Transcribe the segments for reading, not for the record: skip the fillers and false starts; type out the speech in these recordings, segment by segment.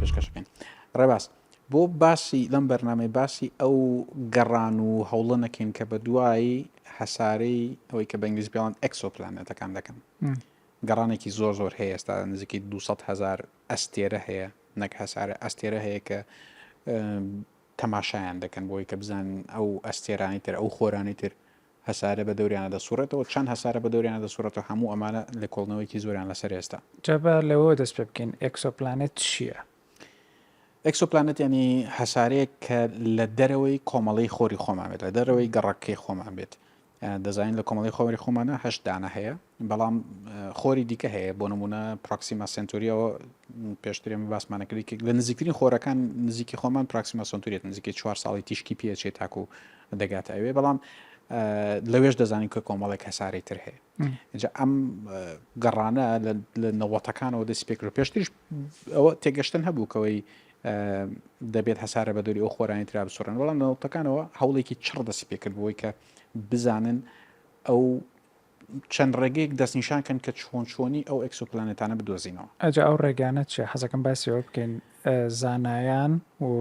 پێشکەشەکەین. ڕێباز بۆ باسی لەم بەرنامەی باسی ئەو گەڕان و هەوڵە نەکەین کە بە دوای هەسارەی ئەوەی کە بە ئینگلیزی پێڵان exoplanet ەکان دەکەن. گەڕانێکی زۆر زۆر هەیە ئێستا نزیکەی 200 هەزار ئەستێرە هەیە نەک هەسارە ئەستێرە هەیە کە تەماشایان دەکەن بۆی کە بزانن ئەو ئەستێرانەی تر ئەو خۆرانەی تر هەسارە بە دەوریانە دەسوڕێتەوە چەند هەسارە بە دەوریانە دەسوڕێتەوە هەموو ئەمانە لێکۆڵنەوەیەکی زۆریان لەسەر ئێستا. جا با لەوەوە دەست پێ بکەین exoplanet چییە؟ exoplanet یانی هەسارەیەک کە لە دەرەوەی کۆمەڵەی خۆری خۆمان بێت لە دەرەوەی گەڕەکەی خۆمان بێت دەزانین لە کۆمەڵی خۆری خۆمانە هەشت دانە هەیە بەڵام خۆری دیکە هەیە بۆ نمونە پراکسیما سنتوریەوە پێشتر ئێمە باسمانە کرد لە نزیکترین خۆرەکان نزیکی خۆمان پراکسیما سنتوریت نزیکەی چوار ساڵی تیشکی پێچێت تاکو دەگاتە ئەوێ بەڵام لەوێش دەزانین کە کۆمەڵێک هەسارەی تر هەیە جا ئەم گەڕانە لە نەوەتەکانەوە دەستی پێکرد پێشتریش ئەوە تێگەشتن هەبوو کەەوەی دەبێت هەسارە بە دەوری ئەو خۆرانی ترا بسوڕێن بەڵام نەوەتەکانەوە هەوڵێکی چڕ دەستی پێکرد بۆی کە بزانن ئەو چەند ڕێگەیەک دەستنیشان کەن کە چۆن چۆنی ئەو exoplanet انە بدۆزینەوە. ئەجا ئەو ڕێگانە چیە؟ حەزەکەم باسی ئەوە بکەین زانایان و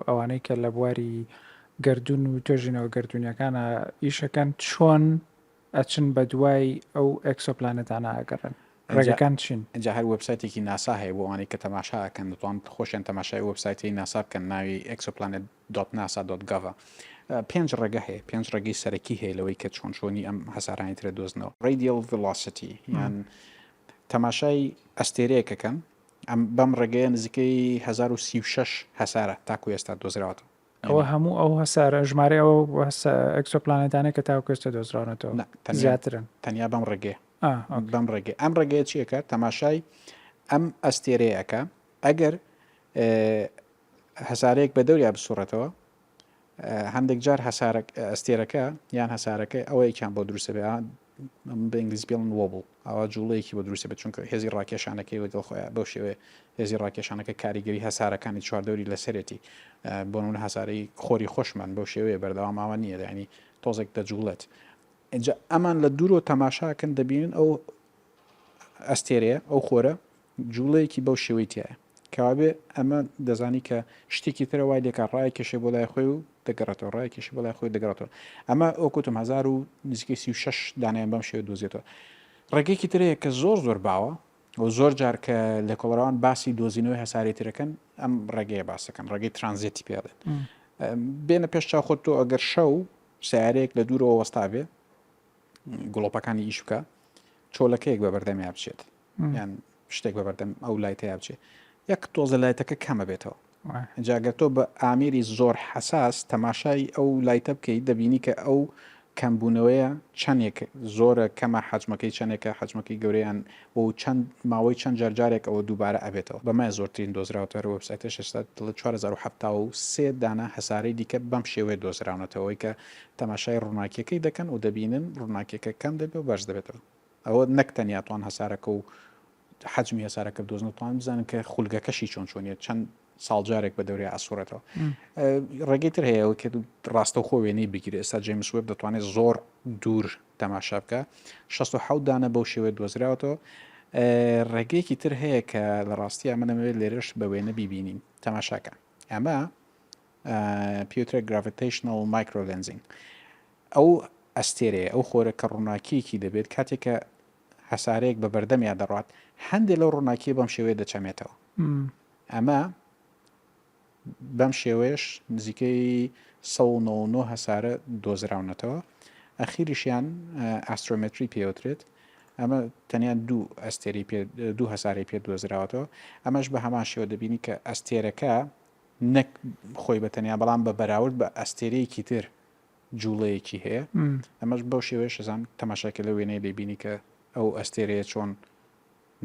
ئەوانەی کە لە بواری گەردوون و توێژینەوە گەردوونیەکانا ئیشەکەن چۆن ئەچن بە دوای ئەو exoplanet انە ئەگەڕێن؟ ڕێگەکان چین؟ ئینجا هەر وێبسایتێکی ناسا هەیە بۆ ئەوانەی کە تەماشا ئەکەن دەتوان خۆشیان تەماشای وێبسایتی ناسا بکەن ناوی exoplanet dot nasa dot gov پێنج ڕێگە هەیە پێنج ڕێگەی سەرەکی هەیە لەوەی کە چۆن چۆنی ئەم هەسارانی ترە دۆزنەوە radial velocity یان تەماشای ئەستێرەیەکەکەن ئەم بەم ڕێگەیە نزیکەی 1036 هەسارە تاکو ئێستا دۆزراوەتەوە ئەوە هەموو ئەو هەسارە ژمارەی ئەو exoplanet انەی کە تاکو ئێستا دۆزراونەتەوە زیاترن تەنیا بەم ڕێگەیە بەم ڕێگەی ئەم ڕێگەیە چیەکە تەماشای ئەم ئەستێرەیەکە ئەگەر هەسارەیەک بە دەوریا بسوڕێتەوە هەندێک جار هەسارە ئەستێرەکە یان هەسارەکە ئەوەیەکیان بۆ دروستە بێ بە ئینگلیزی پێڵن wobble ئەوە جوڵەیەکی بۆ دروستە بێت چونکە هێزی ڕاکێشانەکەی لەگەڵ خۆیان بەو شێوەیە هێزی ڕاکێشانەکە کاریگەری هەسارەکانی چواردەوری لەسەرێتی بۆ نمونە هەسارەی خۆری خۆشمان بەو شێوەیە بەردەوام ئاوا نییە یعنی تۆزێک دەجوڵێت ئینجا ئەمان لە دوورەوە تەماشاکەن دەبینن ئەو ئەستێرەیە ئەو خۆرە جوڵەیەکی بەو شێوەی تایە کەوابێ ئەمە دەزانی کە شتێکی ترە وای لێکا ڕای کێشێ بۆ لای خۆی و دەگەڕێتەوە ڕای کێشی بۆ لای خۆی دەگەڕێتەوە ئەمە ئۆکوتم 1000 نزیکەی 36 دانیان بەم شێوە دۆزێتەوە ڕێگەیەکی ترەیە کە زۆر زۆر باوە و زۆر جار کە لێکۆڵەرەوان باسی دۆزینەوەی هەسارەی ترەکەن ئەم ڕێگەیە باسەکەن ڕێگەی ترانزێتی پێڵێن بێنە پێش چاو خۆت تۆ ئەگەر شەو سیارەیەک لە دوورەوە وەستا بێ گڵۆپەکانی ئیش بکە چۆلەکەیەک بە بەردەمیا بچێت یان شتێک بە بەردەم ئەو light ەیە بچێت یەک تۆزە light ەکە کەمە بێتەوە جاگەر تۆ بە ئامێری زۆر حەساس تەماشای ئەو light ە بکەیت دەبینی کە ئەو کەمبوونەوەیە چەندێک زۆرە کەمە حەجمەکەی چەندێکە حەجمەکەی گەورەیان و چەند ماوەی چەند جار جارێک ئەوە دووبارە ئەبێتەوە بەمە زۆرترین دۆزراوەتە هەر وێبسایتەش ئێستا دەڵێت 4073 دانە هەسارەی دیکە بەم شێوەیە دۆزراونەتەوەی کە تەماشای ڕووناکیەکەی دەکەن و دەبینن ڕووناکیەکە کەم دەبێت و بەرز دەبێتەوە ئەوە نەک تەنیا توان هەسارەکە و حەجمی هەسارەکە بدۆزن توان بزانن کە خولگەکەشی چۆن چۆنیە چەند ساڵ جارێک بە دەوریا ئەسوڕێتەوە ڕێگەی تر هەیە کە ڕاستەوخۆ وێنەی بگیرێت ئێستا جەیمس وێب دەتوانێت زۆر دوور تەماشا بکە 16 دانە بەو شێوەیە دۆزراوەتەوە ڕێگەیەکی تر هەیە کە لە ڕاستیە ئەمە دەمەوێت لێرەش بە وێنە بیبینین تەماشاکە ئەمە پیوترە gravitational microlensing ئەو ئەستێرەیە ئەو خۆرە کە ڕووناکیەکی دەبێت کاتێک کە هەسارەیەک بە بەردەمیا دەڕات هەندێک لەو ڕووناکیە بەم شێوەیە دەچەمێتەوە ئەمە بەم شێوەیەش نزیکەی 199 هەسارە دۆزراونەتەوە ئەخیریشیان astrometry پێوترێت ئەمە تەنیا دوو ئەستێری پێ دوو هەسارەی پێ دۆزراوەتەوە ئەمەش بە هەمان شێوە دەبینی کە ئەستێرەکە نەک خۆی بە تەنیا بەڵام بە بەراورد بە ئەستێرەیەکی تر جوڵەیەکی هەیە ئەمەش بەو شێوەیە شەزان تەماشاکە لە وێنەی دەبینی کە ئەو ئەستێرەیە چۆن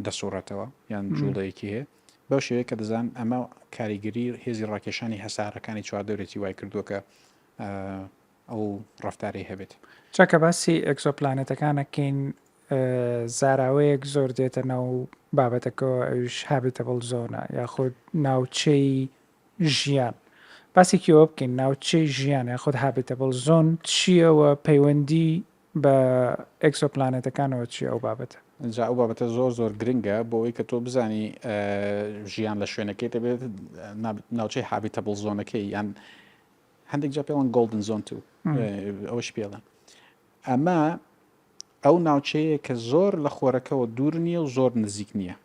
دەسوڕێتەوە یان جوڵەیەکی هەیە بەو شێوەیە کە دەزان ئەمە کاریگەری هێزی ڕاکێشانی هەسارەکانی چواردەورێتی وای کردووە کە ئەو ڕفتارەی هەبێت. چاکە باسی exoplanet ەکان ئەکەین زاراوەیەک زۆر دێتە ناو بابەتەکەوە ئەویش habitable zone ە یاخود ناوچەی ژیان باسێکی ئەوە بکەین ناوچەی ژیان یاخود habitable zone چییە و پەیوەندی بە exoplanet ەکانەوە چییە ئەو بابەتە؟ جا ئەو بابەتە زۆر زۆر گرنگە بۆ ئەوەی کە تۆ بزانی ژیان لە شوێنەکەی دەبێت ناوچەی habitable zone ەکەی یان هەندێک جا پێڵەن golden zone تو ئەوەش پێڵێن ئەمە ئەو ناوچەیە کە زۆر لە خۆرەکەوە دوور نییە و زۆر نزیک نییە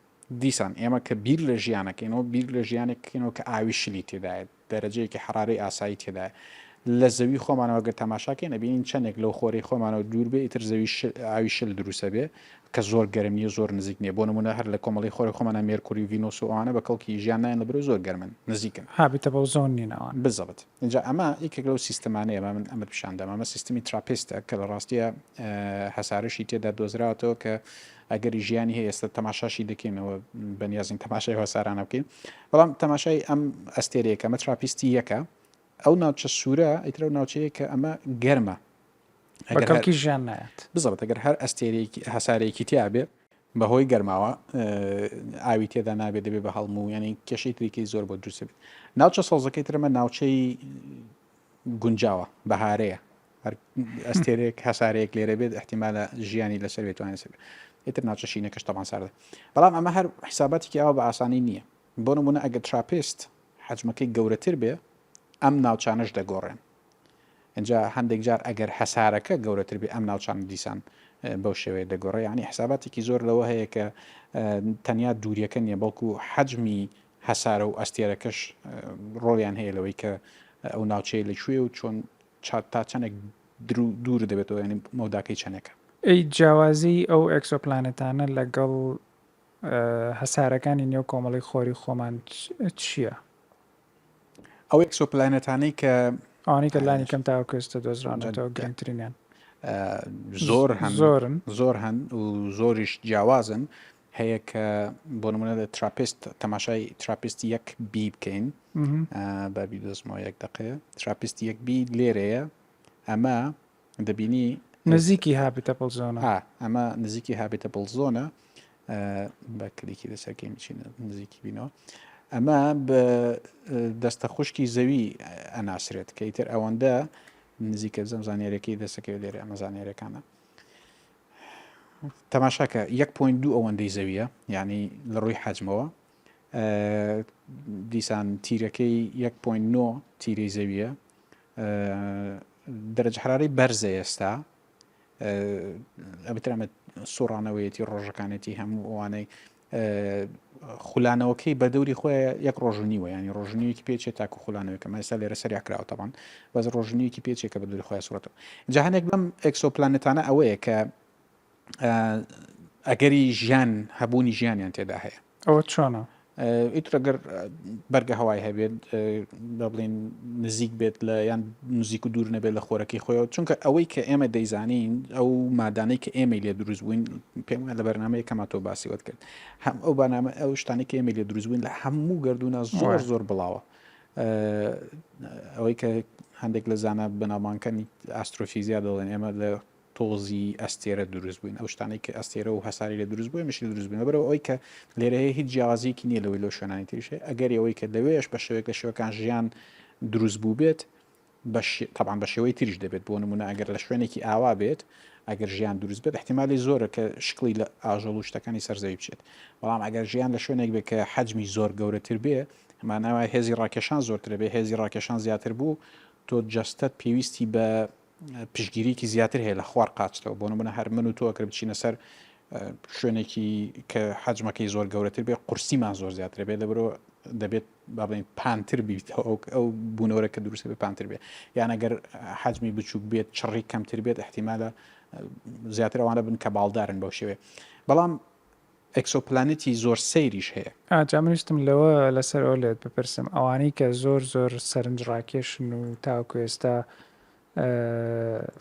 دیسان ئێمە کە بیر لە ژیانەکەینەوە بیر لە ژیانێک بکەینەوە کە ئاوی شلی تێدایە دەرەجەیەکی حەرارەی ئاسایی تێدایە. لە زەوی خۆمانەوە گەر تەماشا کەین ئەبینین چەندێک لەو خۆرەی خۆمانەوە دوور بێ ئیتر زەوی شل ئاوی شل دروست ئەبێ کە زۆر گەرم نییە زۆر نزیک نییە بۆ نموونە هەر لە کۆمەڵەی خۆری خۆمانە مێرکوری و ڤینۆس و ئەوانە بە کەڵکی ژیان نایەن لەبەرئەوەی زۆر گەرمن نزیکن. Habitable zone نین ئەوان. بالضبط ئینجا ئەمە یەکێک لەو سیستمانەیە با من ئەمەت پیشان دەم ئەمە سیستمی تراپیستە کە لە ڕاستییا هەسارەشی تێدا دۆزراوەتەوە کە ئەگەری ژیانی هەیە ئێستا تەماشاشی دەکەینەوە بەنیازین تەماشای ئەو هەسارانە بکەین بەڵام تەماشای ئەم ئەستێرەیە کە ئەمە تراپیستی یەکە ئەو ناوچە سوورە ئیتر ئەو ناوچەیە کە ئەمە گەرمە بە کەڵکی ژیان نایەت بزەبت ئەگەر هەر ئەستێرەیەکی هەسارەیەکی تیا بێ بەهۆی گەرماوە ئاوی تێدا نابێت دەبێ بە هەڵم و ینی کێشەی تریکەی زۆر بۆ دروست بێت ناوچە سەوزەکەی ترمە ناوچەی گونجاوە بەهارەیە هەر ئەستێرێک هەسارەیەک لێرە بێت احتیمالە ژیانی لەسەر بێت توانێت سەر بێت ئیتر ناوچە شینەکەش تەبان ساردە بەڵام ئەمە هەر حساباتێکی ئاوا بە ئاسانی نییە بۆ نمونە ئەگەر تراپیست حجمەکەی گەورەتر بێ ئەم ناوچانەش دەگۆڕێن اینجا هەندێک جار ئەگەر هەسارەکە گەورەتر بێ ئەم ناوچانە دیسان بەو شێوەیە دەگۆڕێ یعنی حساباتێکی زۆر لەوە هەیە کە تەنیا دووریەکە نییە بەڵکو حجمی هەسارە و ئەستێرەکەش ڕۆڵیان هەیە لەوەی کە ئەو ناوچەیە لە کوێ و چۆن تا چەندێک دوور دەبێتەوە یانی مەوداکەی چەندێکە. ئەی جیاوازی ئەو exoplanet انە لەگەڵ هەسارەکانی نێو کۆمەڵەی خۆری خۆمان چییە؟ ئەو exoplanet انەی کە ئەوانەی کە لانی کەم تاوەکو ئێستا دۆزراونەتەوە گرنگترینیان زۆر هەن زۆرن زۆر هەن و زۆریش جیاوازن هەیە کە بۆ نمونە لە تراپیست تەماشای تراپیست یەک بی بکەین با بیدۆزمەوە یەک دقەیە تراپیست یەک بی لێرەیە ئەمە دەبینی نزیکی habitable zone ە ئەمە نزیکی habitable zone ە بە کلیکی لەسەر کەین بچینە نزیکی بینەوە ئەمە بە دەستە خوشکی زەوی ئەناسرێت کە ئیتر ئەوەندە نزیکە بزەم زانیارەکەی دەسەکەوێت لێرە ئەمە زانیارەکانە تەماشاکە یەک point دوو ئەوەندەی زەویە یعنی لە ڕووی حەجمەوە دیسان تیرەکەی یەک point نۆ تیرەی زەویە دەرەجە حرارەی بەرزە ئێستا ئەبتر ئەمە سوڕانەوەیەتی ڕۆژەکانێتی هەموو ئەوانەی خولانەوەکەی بە دەوری خۆی یەک ڕۆژ و نیوە ینی ڕۆژنیەکی پێچێت تاکو خولانەوەکە مەسا لێرە سەریا کراوە تەبان بەس ڕۆژنیەکی پێچێت کە بە دەوری خۆی سوڕێتەوە جا هەنێک لەم exoplanet انە ئەوەیە کە ئەگەری ژیان هەبوونی ژیانیان تێدا هەیە ئەوە چۆنە؟ ئیتر ئەگەر بەرگە هەوای هەبێت بە بڵین نزیک بێت لە یان نزیک و دوور نەبێت لە خۆرەکەی خۆیەوە چونکە ئەوەی کە ئێمە دەیزانین ئەو مادانەی کە ئێمەی لێ دروست بووین پێم وایە لە بەرنامەیە کەما تۆ باسی وت کرد هەم ئەو بەرنامە ئەو شتانەی کە ئێمەی لێ دروست بووین لە هەموو گەردوونە زۆر زۆر بڵاوە ئەوەی کە هەندێک لە زانا بەناوبانگەکانی ئاسترۆفیزیا دەڵێن ئێمە لە تۆزی ئەستێرە دروست بووین، ئەو شتانەی کە ئەستێرە و هەسارەی لێ دروست بوو ئێمەش لێ دروست بووین، لەبەرئەوە ئەوەی کە لێرە هەیە هیچ جیاوازییەکی نییە لەوەی لەو شوێنانی تریش هەیە، ئەگەری ئەوەی کە لەوێش بە شێوەیەک لە شێوەکان ژیان دروست بووبێت بە تەبعەن بە شێوەی تریش دەبێت، بۆ نموونە ئەگەر لە شوێنێکی ئاوا بێت ئەگەر ژیان دروست بێت ئیحتیمالی زۆرە کە شکڵی لە ئاژەڵ و شتەکانی سەر زەوی بچێت، بەڵام ئەگەر ژیان لە شوێنێک بێت کە حەجمی زۆر گەورەتر بێ مانای وایە هێزی ڕاکێشان زۆرترە بێ، هێزی ڕاکێشان زیاتر بوو تۆ جەستەت پێویستی بە پشتگیریەکی زیاتر هەیە لە خوار قاچتەوە بۆ نمونە هەر من و تۆ ئەگەر بچینە سەر شوێنێکی کە حەجمەکەی زۆر گەورەتر بێ قورسیمان زۆر زیاتر بێت لەبەرەوە دەبێت با بڵێین پانتر بیتەوە ئەو ئەو بوونەوەرە کە دروستە بێ پانتر بێ یان ئەگەر حەجمی بچووک بێت چڕی کەمتر بێت احتیمالە زیاتر ئەوانە بن کە باڵدارن بەو شێوەیە بەڵام exoplanet ی زۆر سەیریش هەیە. ئا جا من ویستم لەوە لەسەر ئەوە لێت بپرسم ئەوانەی کە زۆر زۆر سەرنجڕاکێشن و تاوەکو ئێستا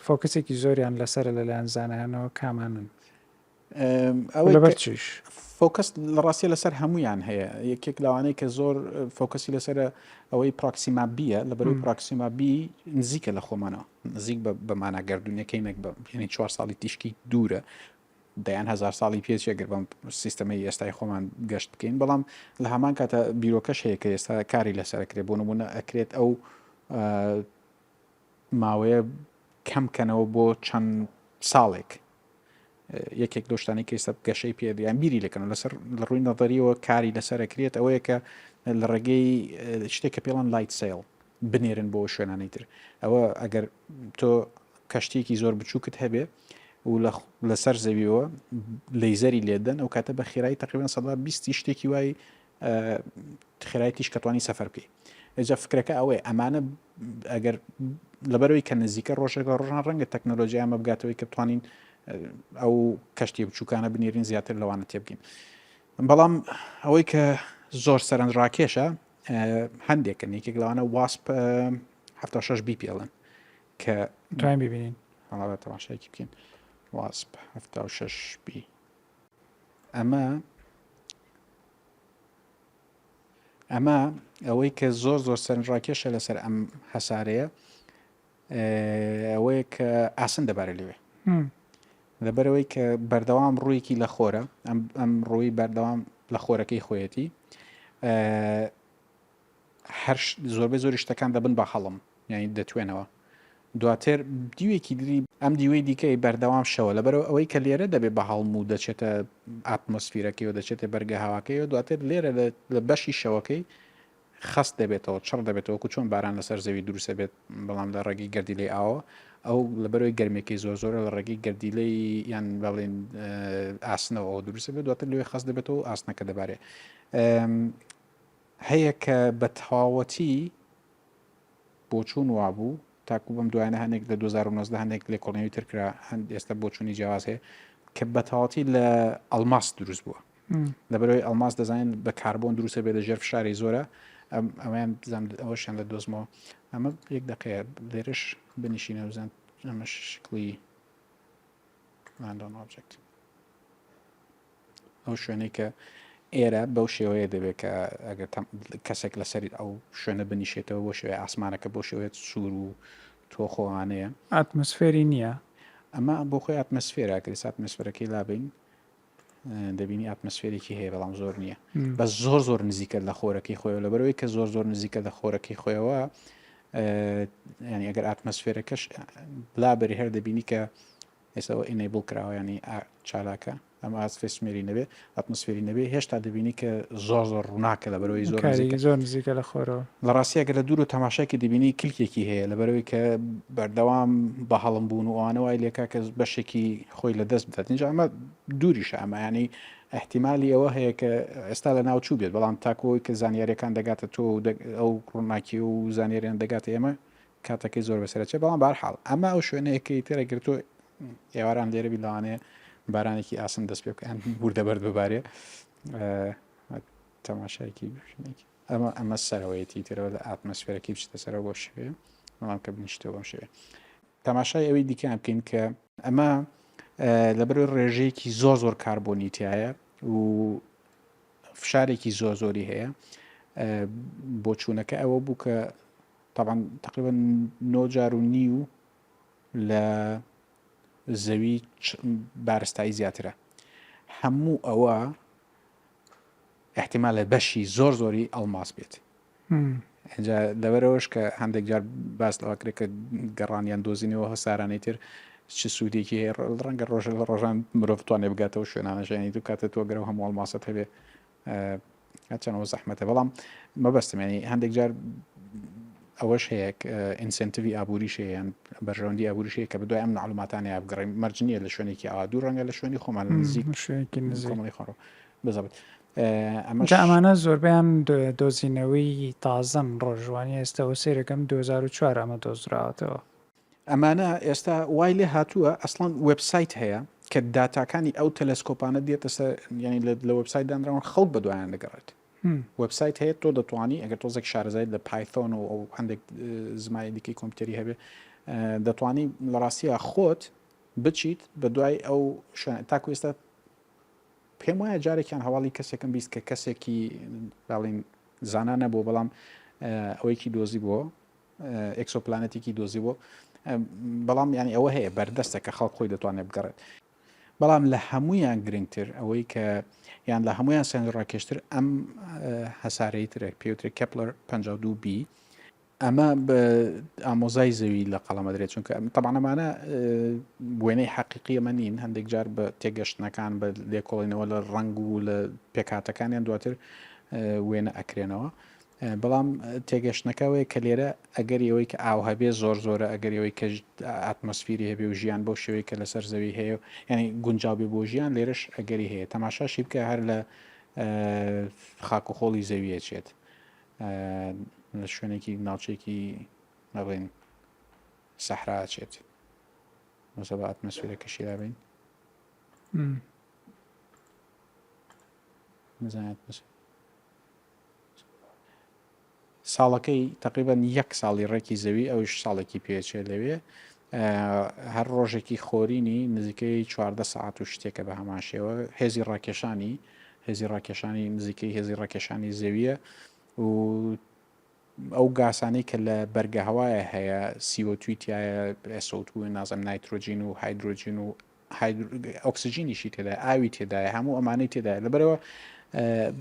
focus ێکی زۆریان لەسەرە لەلایەن زانایانەوە کامانەن؟ ئەوەی لەبەر چیش؟ focus لە ڕاستیە لەسەر هەمویان هەیە یەکێک لەوانەی کە زۆر focus ی لەسەرە ئەوەی پراکسیما بیە لە بەرەوەی پراکسیما بی نزیکە لە خۆمانەوە نزیک بە مانا گەردوونیەکەی نەک بە یعنی چوار ساڵی تیشکی دوورە دەیان هەزار ساڵی پێچێ گەر بەم سیستەمەی ئێستای خۆمان گەشت بکەین بەڵام لە هەمان کاتە بیرۆکەش هەیە کە ئێستا کاری لەسەر کرێ بۆ نمونە ئەکرێت ئەو ماوەیە کەم کەنەوە بۆ چەند ساڵێک. یەکێک لەو شتانەی کە ئێستا گەشەی پێ یان بیری لەکەن لەسەر لە ڕووی نەظەریەوە کاری لەسەر ئەکرێت ئەوەیە کە لە ڕێگەی شتێک کە پێڵەن light sail بنێرن بۆ شوێنانەی تر ئەوە ئەگەر تۆ کەشتێکی زۆر بچووکت هەبێ و لەسەر زەویەوە لەیزەری لێدەن ئەو کاتە بە خێرایی تقریبا 120 شتێکی وای خێرای تیشک ئەتوانی سەفەر بکەی ئێجا فکرەکە ئەوەیە ئەمانە ئەگەر لەبەرەوەی کە نزیکە ڕۆژێک لە ڕۆژان ڕەنگە تەکنەلۆژیا ئەمە بگاتەوەی کە بتوانین ئەو کەشتی بچووکانە بنێرین زیاتر لەوانە تێبگەین بەڵام ئەوەی کە زۆر سەرنجڕاکێشە هەندێکن یەکێک لەوانە WASP 76 b پێڵن کە توانین ببینین هەڵا تەماشایکی بکەین WASP 76 b ئەمە ئەمە ئەوەی کە زۆر زۆر سەرنجڕاکێشە لەسەر ئەم هەسارەیە ئەوەیە کە ئاسن دەبارێ لەوێ لەبەرەوەی کە بەردەوام ڕوویەکی لە خۆرە ئەم ڕووی بەردەوام لە خۆرەکەی خۆیەتی هەر زۆربەی زۆری شتەکان دەبن بە هەڵم یانی دەتوێنەوە دواتر دیوێکی دری ئەم دیوەی دیکەی بەردەوام شەوە لەبەرەوە ئەوەی کە لێرە دەبێ بە هەڵم و دەچێتە ئاتمۆسفیرەکەی و دەچێتە بەرگە هەواکەی و دواتر لێرە لە بەشی شەوەکەی خەست دەبێتەوە چڕ دەبێتەوە وەکو چۆن باران لەسەر زەوی دروستە بێت بەڵام لە ڕێگەی گەردیلەی ئاوە ئەو لەبەرەوەی گەرمێکی زۆر زۆرە لە ڕێگەی گەردیلەی یان بەڵێن ئاسنەوە ئەوە دروستە بێت دواتر لەوێ خەست دەبێتەوە و ئاسنەکە دەبارێ هەیە کە بە تەواوەتی بۆچوون وابوو تاکو بەم دوایانە هەنێک لە 2019 هەندێک لێکۆڵینەوەی تر کرا هەند ئێستا بۆچوونی جیاواز هەیە کە بە تەواوەتی لە ئەڵماس دروست بووە لەبەرەوەی ئەڵماس دەزانین بە کاربۆن دروستە بێت لە ژێر فشاری زۆرە ئەمەیان بزان ئەوەشیان لە دۆزمەوە ئەمە یەک دقەیە لێرش بنیشینە بزان ئەمە شکلی land on object ئەو شوێنەی کە ئێرە بەو شێوەیە دەبێت کە ئەگەر کەسێک لەسەری ئەو شوێنە بنیشێتەوە بۆ شێوەیە ئاسمانەکە بۆ شێوەیە سوور و تۆخۆوانەیە. ئاتمۆسفێری نییە؟ ئەمە بۆ خۆی ئاتمۆسفێرە ئەگەر ئێستا ئاتمۆسفێرەکەی لابەین دەبینی ئاتمۆسفێرێکی هەیە بەڵام زۆر نییە بەس زۆر زۆر نزیکە لە خۆرەکەی خۆیەوە لەبەرەوەی کە زۆر زۆر نزیکە لە خۆرەکەی خۆیەوە ینی ئەگەر ئاتمۆسفێرەکەش لابەری هەر دەبینی کە ئێستا ئەوە enable کراوە یانی چالاکە ئەم ئاتمۆسفێری نەبێ ئەتمۆسفێری نەبێ هێشتا دەبینی کە زۆر زۆر ڕووناکە لەبەرەوەی زۆر نزیکە زۆر نزیکە لە خۆرەوە. لە ڕاستییا گەر لە دوورەوە تەماشایکی دەبینی کلکێکی هەیە لەبەرەوەی کە بەردەوام بە هەڵم بوون و ئەوانە وای لێکا کە بەشێکی خۆی لە دەست بدات اینجا ئەمە دووریشە ئەمە ینی احتیمالی ئەوە هەیە کە ئێستا لە ناو چوو بێت بەڵام تاکۆی کە زانیاریەکان دەگاتە تۆ و ئەو ڕووناکی و زانیاریان دەگاتە ئێمە کاتەکەی زۆر بەسەرەچێ بەڵام بارحاڵ ئەمە ئەو شوێنەیە کە ئیتر ئەگەر تۆ ئێواران لێرە بی لەوانەیە بارانێکی ئاسن دەست پێ بکەن وردە بەرد ببارێ تەماشایکی شوێنێکی ئەمە ئەمە سەرەوەیەتی ترەوە لە ئاتمۆسفێرەکەی بچێتە سەرەوە بۆ شوێ بەڵام کە بنیشتەوە بەم شێوەیە تەماشای ئەوەی دیکەیان بکەین کە ئەمە لەبەر ڕێژەیەکی زۆر زۆر کاربۆنی تایە و فشارێکی زۆر زۆری هەیە بۆچوونەکە ئەوە بوو کە تەبعەن تەقریبەن نۆ جار و نیو لە زەوی بارستایی زیاترە هەموو ئەوە احتیمالە بەشی زۆر زۆری ئەڵماس بێت اینجا لەبەرەوەش کە هەندێک جار باس لەوە کرێت کە گەڕانیان دۆزینەوە هەسارانەی تر چ سوودێکی هەیە ڕەنگە ڕۆژە لە ڕۆژان مرۆڤ توانێت بگاتەوە شوێنانەژیانی دوو کاتە تۆ گەرەوە هەموو ئەڵماسەت هەبێ هەرچەند ئەوە زەحمەتە بەڵام مەبەستم ینی هەندێک جار ئەوەش هەیە incentive ی ئابووریش هەیە یان بەرژەوەندی ئابووریش هەیە کە بەدوای ئەم معلوماتانەیە بگەڕێین مەرج نییە لە شوێنێکی ئاوا دوور ڕەنگە لە شوێنی خۆمان لە نزیک شوێنێکی نزیک کۆمەڵی خۆڕەوە بزەبت ئەمەش جا ئەمانە زۆربەیان دۆزینەوەی تازەن ڕۆژوانی ئێستاوە سەیرەکەم 2004 ئەمە دۆزراوەتەوە. ئەمانە ئێستا وای لێ هاتووە ئەسڵەن وێبسایت هەیە کە داتاکانی ئەو تەلەسکۆپانە دێتە سەر یعنی لە وێبسایت دانراون خەڵک بە دوایان دەگەڕێت وێبسایت هەیە تۆ دەتوانی ئەگەر تۆزێک شارەزایت لە پایتۆن و ئەو هەندێک زمانی دیکەی کۆمپیوتەری هەبێ دەتوانی لە ڕاستیە خۆت بچیت بە دوای ئەو شوێن تاکو ئێستا پێم وایە جارێکیان هەواڵی کەسێکم بیست کە کەسێکی باڵین زانا نەبوو بەڵام ئەوەیەکی دۆزی بووە exoplanet ێکی دۆزیبووە بەڵام یانی ئەوە هەیە بەردەستە کە خەڵک خۆی دەتوانێت بگەڕێت بەڵام لە هەمویان گرنگتر ئەوەی کە یان لە هەمویان سەرنجڕاکێشتر ئەم هەسارەی ترە پێوترێ کەپلەر 52 b. ئەمە بە ئامۆزای زەوی لە قەڵەم ئەدرێت چونکە تەبعەن ئەمانە وێنەی حەقیقی ئەمە نین هەندێک جار بە تێگەشتنەکان بە لێکۆڵینەوە لە ڕەنگ و لە پێکهاتەکانیان دواتر وێنە ئەکرێنەوە بەڵام تێگەشتنەکەەوەی کە لێرە ئەگەری ئەوەی کە ئاو هەبێ زۆر زۆرە ئەگەر ئەوەی کە ئەتمۆسفیری هەبێ و ژیان بەو شێوەی کە لەسەر زەوی هەیە ینی گونجاو بێ بۆ ژیان لێرەش ئەگەری هەیە تەماشاشی بکە هەر لە خاک و خۆڵی زەویە چێت لە شوێنێکی ناوچێکی بڵێن سەحرا ئەچێت مەسە بە ئەتمەسفیرەکەشی لابین نزانێت ساڵەکەی تقریبا یەک ساڵی ڕێکی زەوی ئەوش ساڵێکی پێچێ لەوێ هەر ڕۆژێکی خۆرینی نزیکەی 14 ساعت و شتێکە بە هەمان شێوە هێزی ڕاکێشانی هێزی ڕاکێشانی نزیکەی هێزی ڕاکێشانی زەویە و ئەو گاسانەی کە لە بەرگە هەوایە هەیە CO2 تایە SO2 نازم نایترۆجین و هایدرۆجین و ئۆکسجینیشی تێدایە ئاوی تێدایە هەموو ئەمانەی تێدایە لەبەرەوە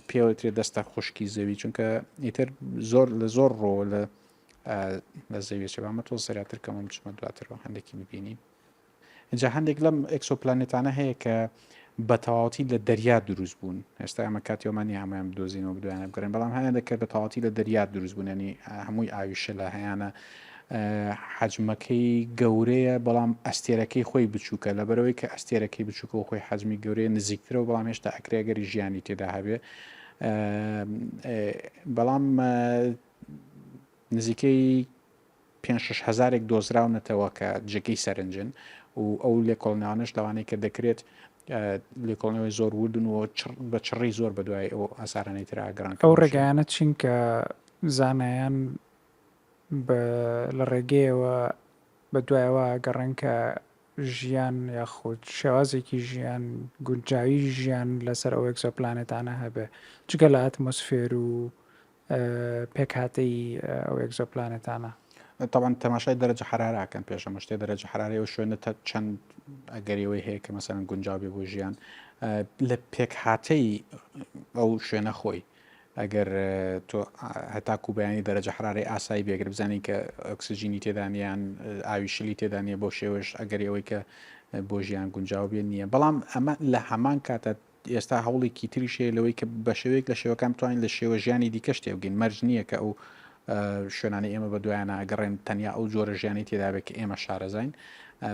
پێوەترێ دەستە خوشکی زەوی چونکە ئیتر زۆر لە زۆر ڕۆ لە لە زەویە چێ بامە تۆ سەراتر کەمم بچمە دواترەوە هەندێکی ببینین ئینجا هەندێک لەم exoplanet انە هەیە کە بە تەواوەتی لە دەریا دروست بوون ئێستا ئەمە کاتی ئەومان نییە هەموویان بدۆزینەوە بدوایانە بگەڕێن بەڵام هەیە کە بە تەواوەتی لە دەریا دروست بوون ینی هەمووی ئاوی شلە هەیانە حەجمەکەی گەورەیە بەڵام ئەستێرەکەی خۆی بچووکە لەبەرەوەی کە ئەستێرەکەی بچووکە و خۆی حەجمی گەورەیە نزیکترەوە بەڵام هێشتا ئەکرێ ئەگەری ژیانی تێدا هەبێ بەڵام نزیکەی پێنج شەش هەزارێک دۆزراونەتەوە کە جێگەی سەرنجن و ئەو لێکۆڵینەوانەش لەوانەیە کە دەکرێت لێکۆڵینەوەی زۆر وردن و بە چڕی زۆر بەدوای ئەو ئاسارانەی ترا گەڕان ئەو ڕێگایانە چین کە زانایان بە لە ڕێگەیەوە بە دوایەوە گەڕێن کە ژیان یاخود شێوازێکی ژیان گونجاوی ژیان لەسەر ئەو exoplanet انە هەبێ جگە لە ئەتمۆسفێر و پێکهاتەی ئەو exoplanet انە. تەبعەن تەماشای دەرەجە حەرارە ئەکەن پێش هەموو شتێ دەرەجە حەرارەی ئەو شوێنە تا چەند ئەگەری ئەوەی هەیە کە مەسەلەن گونجاو بێ بۆ ژیان لە پێکهاتەی ئەو شوێنە خۆی ئەگەر تۆ هەتاکو بەیانی دەرەجە حرارەی ئاسایی بێگر بزانین کە ئۆکسجینی تێدا نییە یان ئاوی شلی تێدا نییە بۆ شێوەش ئەگەری ئەوەی کە بۆ ژیان گونجاو بێ نییە بەڵام ئەمە لە هەمان کاتە ئێستا هەوڵێکی تریش هەیە لەوەی کە بە شێوەیەک لە شێوەکان بتوانین لە شێوە ژیانی دیکەش تێبگەین مەرج نییە کە ئەو شوێنانەی ئێمە بە دوایانە ئەگەڕێن تەنیا ئەو جۆرە ژیانی تێدا بێت کە ئێمە شارەزاین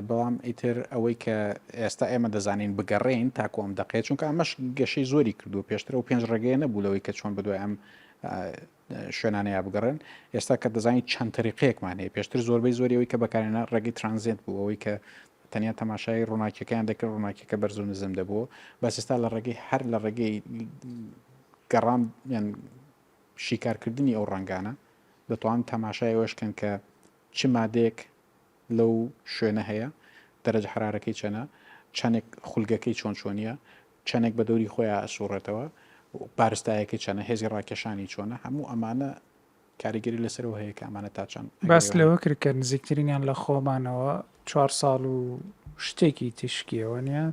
بەڵام ئیتر ئەوەی کە ئێستا ئێمە دەزانین بگەڕێین تاکو ئەم دەقەیە چونکە ئەمەش گەشەی زۆری کردو پێشتر ئەو پێنج ڕێگەیە نەبوو لەوەی کە چۆن بەدوای ئەم شوێنانەیە بگەڕێن ئێستا کە دەزانین چەند تەریقەیەکمان هەیە پێشتر زۆربەی زۆری ئەوەی کە بەکارێنە ڕێگەی ترانزێنت بوو ئەوەی کە تەنیا تەماشای ڕووناکیەکەیان دەکرد ڕووناکیەکە بەرز و نزم دەبوو بەس ئێستا لە ڕێگەی هەر لە ڕێگەی گەڕان یان شیکارکردنی ئەو ڕەنگانە دەتوان تەماشای ئەوەش کەن کە چ مادەیەک لەو شوێنە هەیە دەرەجە حرارەکەی چەنە چەندێک خولگەکەی چۆن چۆنیە چەندێک بە دەوری خۆیان ئەسوڕێتەوە بارستایەکەی چەنە هێزی ڕاکێشانی چۆنە هەموو ئەمانە کاریگەری لەسەرەوە هەیە کە ئەمانە تا چەند باس لەوە کرد کە نزیکترینیان لە خۆمانەوە چوار ساڵ و شتێکی تیشکیەوە نیە؟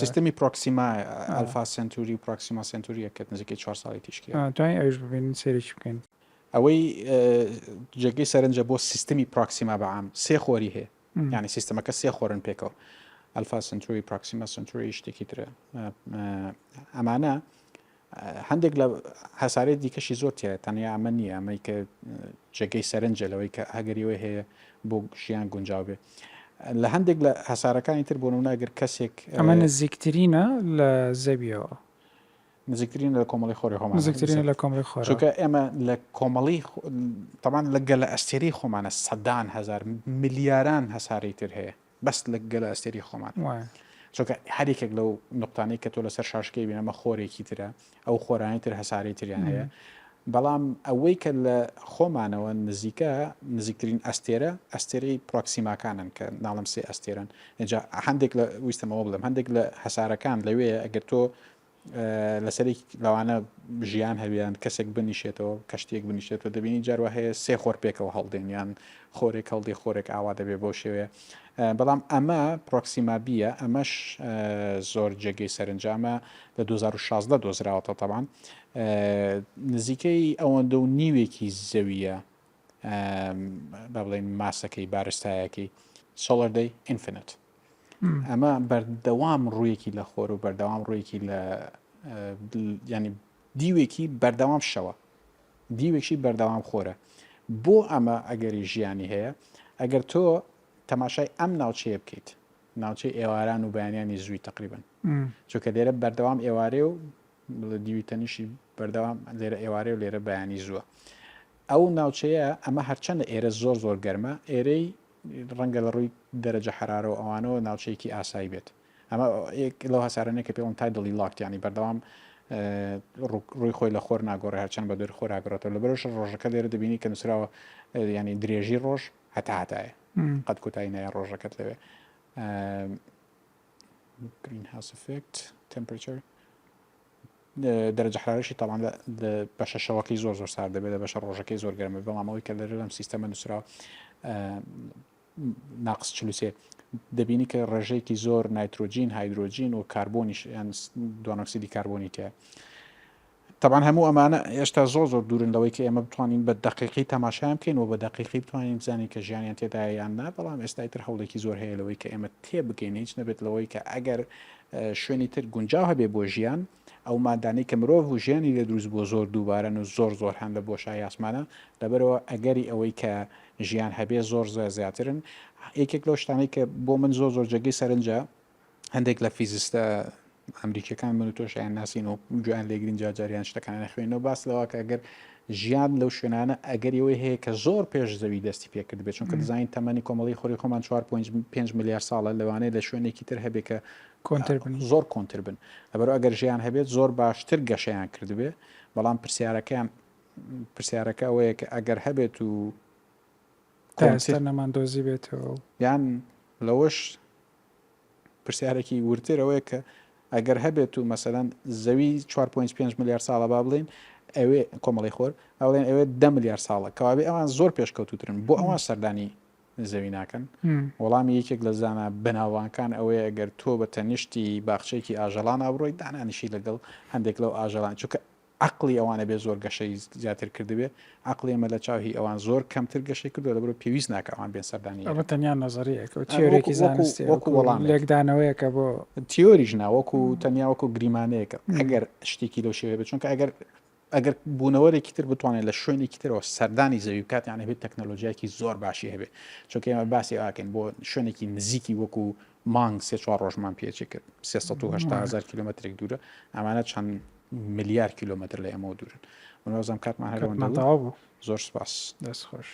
سیستەمی پرۆکسیما ئەلفا سنتوری و پرۆکسیما سنتوریە کە نزیکەی چوار ساڵی تیشکیە. توانین ئەویش ببینین سەیرێکی بکەین. ئەوەی جێگەی سەرنجە بۆ سیستمی پرۆکسیما بە عام سێ خۆری هەیە یعنی سیستەمەکە سێ خۆرن پێکەوە ئەلفا سنتوری پرۆکسیما سنتوری شتێکی ترە ئەمانە هەندێک لە هەسارەی دیکەشی زۆر تیایە تەنیا ئەمە نییە ئەمەی کە جێگەی سەرنجە لەوەی کە ئەگەری ئەوەی هەیە بۆ ژیان گونجاو بێ لە هەندێک لە هەسارەکانی تر بۆ نمونە ئەگەر کەسێک ئەمە نزیکترینە لە زەویەوە نزیکترین لە کۆمەڵی خۆری خۆمان نزیکترین لە کۆمەڵی خۆر چونکە ئێمە لە کۆمەڵی تەمان لە گەلە ئەستێرەی خۆمانە سەدان هەزار ملیاران هەسارەی تر هەیە بەس لە گەلە ئەستێری خۆمان چونکە هەر یەکێک لەو نقطانەی کە تۆ لەسەر شاشکەی بینەمە خۆرێکی ترە ئەو خۆرانی تر هەسارەی تریان هەیە بەڵام ئەوەی کە لە خۆمانەوە نزیکە نزیکترین ئەستێرە ئەستێرەی پرۆکسیماکانن کە ناڵم سێ ئەستێرن اینجا هەندێک لە ویستمەوە بڵێم هەندێک لە هەسارەکان لەوێ ئەگەر تۆ لەسەرێک لەوانە ژیان هەبێ یان کەسێک بنیشێتەوە کەشتیەک بنیشێتەوە دەبینی جاروا هەیە سێ خۆر پێکەوە هەڵدێن یان خۆرێک هەڵدێ خۆرێک ئاوا دەبێ بەو شێوەیە بەڵام ئەمە پرۆکسیما بیە ئەمەش زۆر جێگەی سەرنجە ئەمە لە 2016 دۆزراوەتەوە تەبان نزیکەی ئەوەندە و نیوێکی زەویە. با بڵێین ماسەکەی بارستایەکەی Solar Day Infinite ئەمە بەردەوام ڕوویەکی لە خۆر و بەردەوام ڕوویەکی لە ینی دیوێکی بەردەوام شەوە دیوێکی بەردەوام خۆرە بۆ ئەمە ئەگەری ژیانی هەیە ئەگەر تۆ تەماشای ئەم ناوچەیە بکەیت ناوچەی ئێواران و بەیانیانی زووی تقریبن چونکە لێرە بەردەوام ئێوارێ و دیوی تەنیشی بەردەوام لێرە ئێوارێ و لێرە بەیانی زووە ئەو ناوچەیە ئەمە هەرچەندە ئێرە زۆر زۆر گەرمە ئێرەی ڕەنگە لە ڕووی دەرەجە حەرارە و ئەوانەوە ناوچەیەکی ئاسایی بێت ئەمە لەو هەسارانەیە کە پێڵن tidally locked یانی بەردەوام ڕووی خۆی لە خۆر ناگۆڕێ هەرچەند بە دوور خۆر ئاگڕێتەوە لەبەرش ڕۆژەکە لێرە دەبینی کە نووسراوە ینی درێژی ڕۆژ هەتا هەتایە قەت کۆتایی نایە ڕۆژەکەت لەوێ greenhouse effect temperature دەرەجە حرارەشی تاوان لە بەشە شەوەکەی زۆر زۆر سارد دەبێت لە بەشە ڕۆژەکەی زۆر گەرمە بەڵام ئەوەی کە لەرە لەم سیستەمە نووسراوە ناقس 43 دەبینی کە ڕێژەیەکی زۆر نایترۆجین هایدرۆجین و کاربۆنیش یان دوانۆکسیدی کاربۆنی تێ تەبعەن هەموو ئەمانە هێشتا زۆر زۆر دوورن لەوەی کە ئێمە بتوانین بە دەقیقی تەماشایان بکەین و بە دەقیقی بتوانین بزانین کە ژیانیان تێدایە یان نا، بەڵام ئێستا ئیتر هەوڵێکی زۆر هەیە لەوەی کە ئێمە تێبگەین هیچ نەبێت لەوەی کە ئەگەر شوێنی تر گونجاو هەبێ بۆ ژیان ئەو مادانەی کە مرۆڤ و ژیانی لێ دروست بووە زۆر دووبارەن و زۆر زۆر هەن لە بۆشایی ئاسمانە لەبەرئەوە ئەگەری ئەوەی کە ژیان هەبێ زۆر زۆر زیاترن یەکێک لەو شتانەی کە بۆ من زۆر زۆر جێگەی سەرنجە هەندێک لە فیزیستە ئەمریکیەکان من و تۆش ئەیان ناسین و گوێیان لێگرین جار جاریان شتەکان نەخوێنەوە باس لەوە کە ئەگەر ژیان لەو شوێنانە ئەگەری ئەوەی هەیە کە زۆر پێش زەوی دەستی پێکرد بێت چونکە دەزانین تەمەنی کۆمەڵی خۆری خۆمان 4.5 ملیار ساڵە لەوانەیە لە شوێنێکی تر هەبێ کە کۆنتر بن زۆر کۆنتر بن لەبەرئەوە ئەگەر ژیان هەبێت زۆر باشتر گەشەیان کردبێ بەڵام پرسیارەکەیان پرسیارەکە ئەوەیە کە ئەگەر هەبێت و تا ئێستا نەماندۆزیبێتەوە یان لەوەش پرسیارێکی وردتر ئەوەیە کە ئەگەر هەبێت و مەسەلەن زەوی 4.5 ملیار ساڵە با بڵێین ئەوێ کۆمەڵی خۆر با بڵێن ئەوێ 10 ملیار ساڵە کەوابێ ئەوان زۆر پێشکەوتوترن بۆ ئەوان سەردانی زەوی ناکەن وەڵامی یەکێک لە زانا بەناوانکان ئەوەیە ئەگەر تۆ بە تەنیشتی باخچەیەکی ئاژەڵان ئابڕۆی دانانیشی لەگەڵ هەندێک لەو ئاژەڵان چونکە عەقڵی ئەوان ئەبێ زۆر گەشەی زیاتر کردبێ، عەقڵی ئێمە لە چاو هی ئەوان زۆر کەمتر گەشەی کردوە لەبەرئەوە پێویست ناکا ئەوان بێن سەردانی ئێرە. ئەمە تەنیا نەزەریەکە و تیۆرێکی زانستیە وەکو وەڵامێک لێکدانەوەیەکە بۆ. تیۆریش نا وەکو تەنیا وەکو گریمانەیەکە ئەگەر شتێکی لەو شێوەیە بێت چونکە ئەگەر ئەگەر بوونەوەرێکی تر بتوانێت لە شوێنێکی ترەوە سەردانی زەوی بکات یان هەبێت تەکنەلۆژیایەکی زۆر باشی هەبێت چونکە ئێمە باسی ئەوەکەین بۆ شوێنێکی نزیکی وەکو مانگ سێ چوار ڕۆژمان پێچێ کرد 380 هزار کیلومترێک دوورە ئەمانە چەند ملیار کیلۆمەتر لە ئێمەوە دوورن. من وازم کاتمان هەر ئەوەندە بوو. تەواو بوو. زۆر سپاس. دەست خۆش.